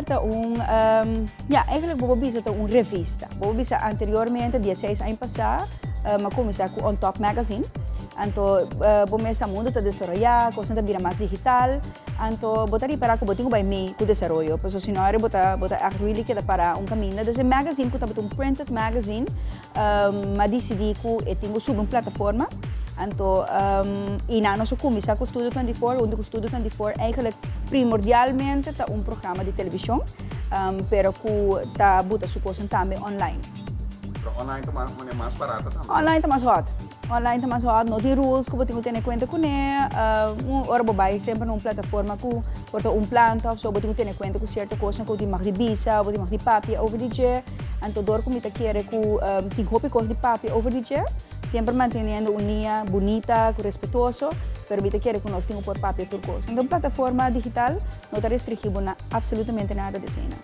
Newsletter ta un, ja, eigenlijk bo por bisa ta un revista. Bo por bisa anteriormente, dieseis aña pasá, mi a kuminsá ku On Top Magazine. Anto bo mes sa mundu ta desaroyá, kosnan ta bira mas digital. Anto bo ta ripará ku bo tin ku bai mee ku desaroyo, pasobra si no bo ta bo ta ègt really keda pará un kaminda. Dus e magazine ku tabata un printed magazine, mi a disidí ku e tin ku subi un plataforma. Anto i nan nos a kuminsá ku Studio 24, huntu ku Studio 24 eigenlijk primordialmente ta un programa di televishon, pero ku ta buta su kosnan tambe online. Pero online ta mas manera mas barata tambe. Online ta mas hòt. Online ta mas hòt, no tin rules ku bo tin ku tene kuenta kuné. Ora bo bai semper na un plataforma ku por ta un planta òf so, bo tin ku tene kuenta ku sierto kosnan ku bo tin mag di bisa, bo tin mag di papia over di dje. Anto dor ku mi ta kere ku tin hopi kos di papia over di dje, semper manteniendo un liña bunita ku respetuoso, pero mi ta kere ku nos tin ku por papia tur kos. Anto un plataforma digital no ta restringí bo na absolutamente nada di eseinan.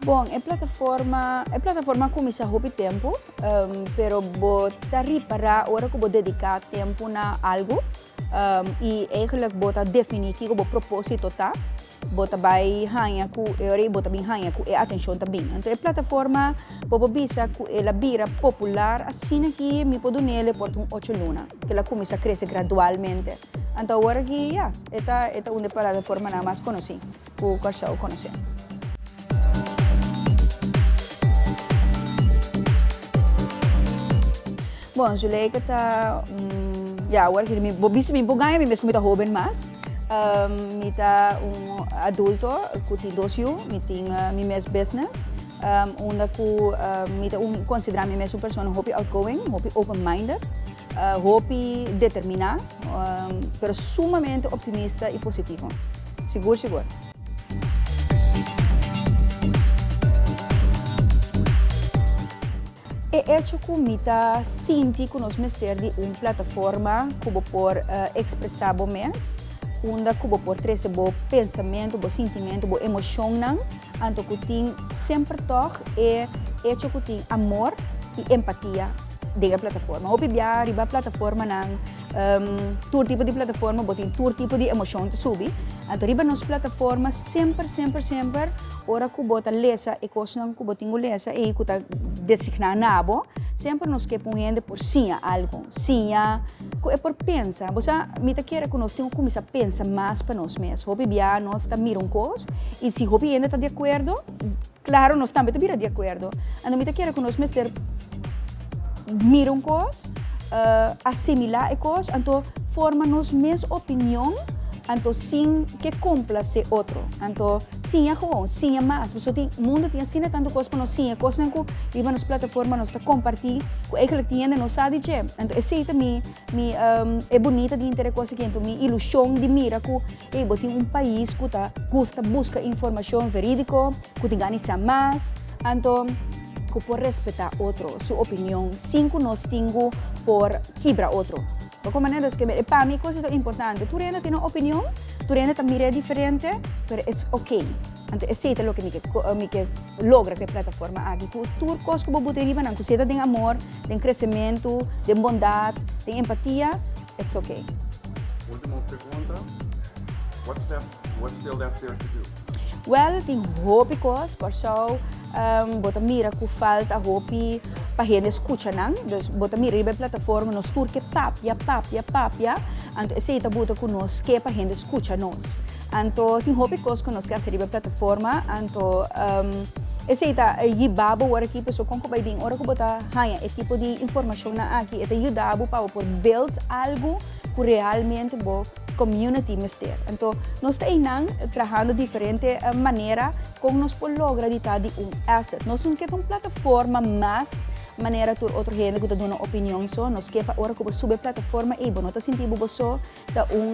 Bon, e plataforma, e plataforma a kuminsá hopi tempu, pero bo ta ripará ora ku bo dediká tempu na algu i eigenlijk bo ta definí kiko bo propósito ta, bo ta bai haña ku e ora ei bo ta bin haña ku e atenshon ta bin. Anto e plataforma bo por bisa ku el a bira popular asina ki mi por dun'el e por ta un ocho luna, ku el a kuminsá krese gradualmente. Anto awor aki, ya, e ta e ta un di e plataformanan mas konosí. Ku Kòrsou konosé. Bon, Zuleika ta un, ya, awor ki mi, bo bisa mi bo gaña mi mes ku mi ta hóben mas. Mi ta un adulto ku tin dos yu, mi tin mi mes business, unda ku mi ta un konsiderá mi mes un persona hopi outgoing, hopi open minded, hopi determiná, pero sumamente optimista i positivo. Sigur sigur. E echo ku mi ta sinti ku nos mester di un plataforma ku bo por ekspresá bo mes, unda ku bo por trese bo pensamentu, bo sintimentu, bo emoshonnan, anto ku tin semper tòg e echo ku tin amor i empatia den e plataforma. Hopi bia riba plataformanan. Tur tipo di plataforma bo tin tur tipo di emocion ta subi. Anto riba nos plataforma semper semper semper ora ku bo ta lesa e kosnan ku bo tin ku lesa ei ku ta designá na bo, semper nos ke pa un hende por siña algu, siña ku e por pensa. Bo sa mi ta kere ku nos tin ku kuminsá pensa mas pa nos mes. Hopi bia nos ta mira un kos i si hopi hende ta di akuerdo, Claro, nos tambe ta bira di acuerdo. Anto mi ta kere cu nos mester mira un cos, asimila e cos, anto forma nos mes opinion, anto sin ke complace otro. Anto siña gewoon, siña mas. Pasobra tin mundo tin asina tanto cos pa nos siña, cosnan cu riba nos plataforma nos ta comparti cu eigenlijk tin hende no sa di dje. Anto esey ta mi mi e bunita di henter e cos aki. Anto mi ilusion di mira cu Ey bo tin un pais ku ta gusta buska informashon verídiko, ku tin gana di sa mas, anto ku por respetá otro su opinion sin ku nos tin ku por kibra otro. Bo kon manera dus ke pa mi kos ta importante. Tur hende tin un opinion, tur hende ta mir'é diferente, pero it's okay. Anto esei ta loke mi ke mi ke logra ku e plataforma aki, ku tur kos ku bo buta riba nan, ku si e ta den amor, den kresementu, den bondat, den empatia, It's okay. Ultimo pregunta, what's left, what's still left there to do? Well, tin hopi kos, Kòrsou bo ta mira ku falta hopi pa hende skucha nan, dus bo ta mira riba e plataforma nos tur ke papia, papia, papia, anto esei ta buta ku nos ke pa hende skucha nos. Anto tin hopi kos ku nos ke hasi riba e plataforma, anto esei ta yiba bo wor aki, pasobra kon ku bai bin ora ku bo ta haña e tipo di informashonnan aki e ta yuda bo pa bo por build algu ku realmente bo community mester. Anto nos ta einan trahando diferente manera kon nos por logra di ta di un asset. Nos no ke pa un plataforma mas manera tur otro hende ku ta duna opinion so, nos ke pa ora ku bo subi e plataforma ei bo no ta sinti bo bo so, Ta un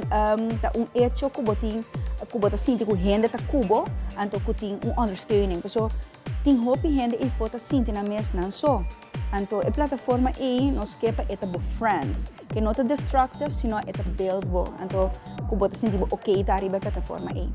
ta un hecho ku bo tin ku bo ta sinti ku hende ta ku bo, anto ku tin un ondersteuning. Paso tin hopi hende ifo ta sinti nan mes nan so. Anto e plataforma ei nos ke pa e ta bo friend. E no ta destructive sino e ta build bo. Anto ku bo ta sinti bo okay ta riba e plataforma ei.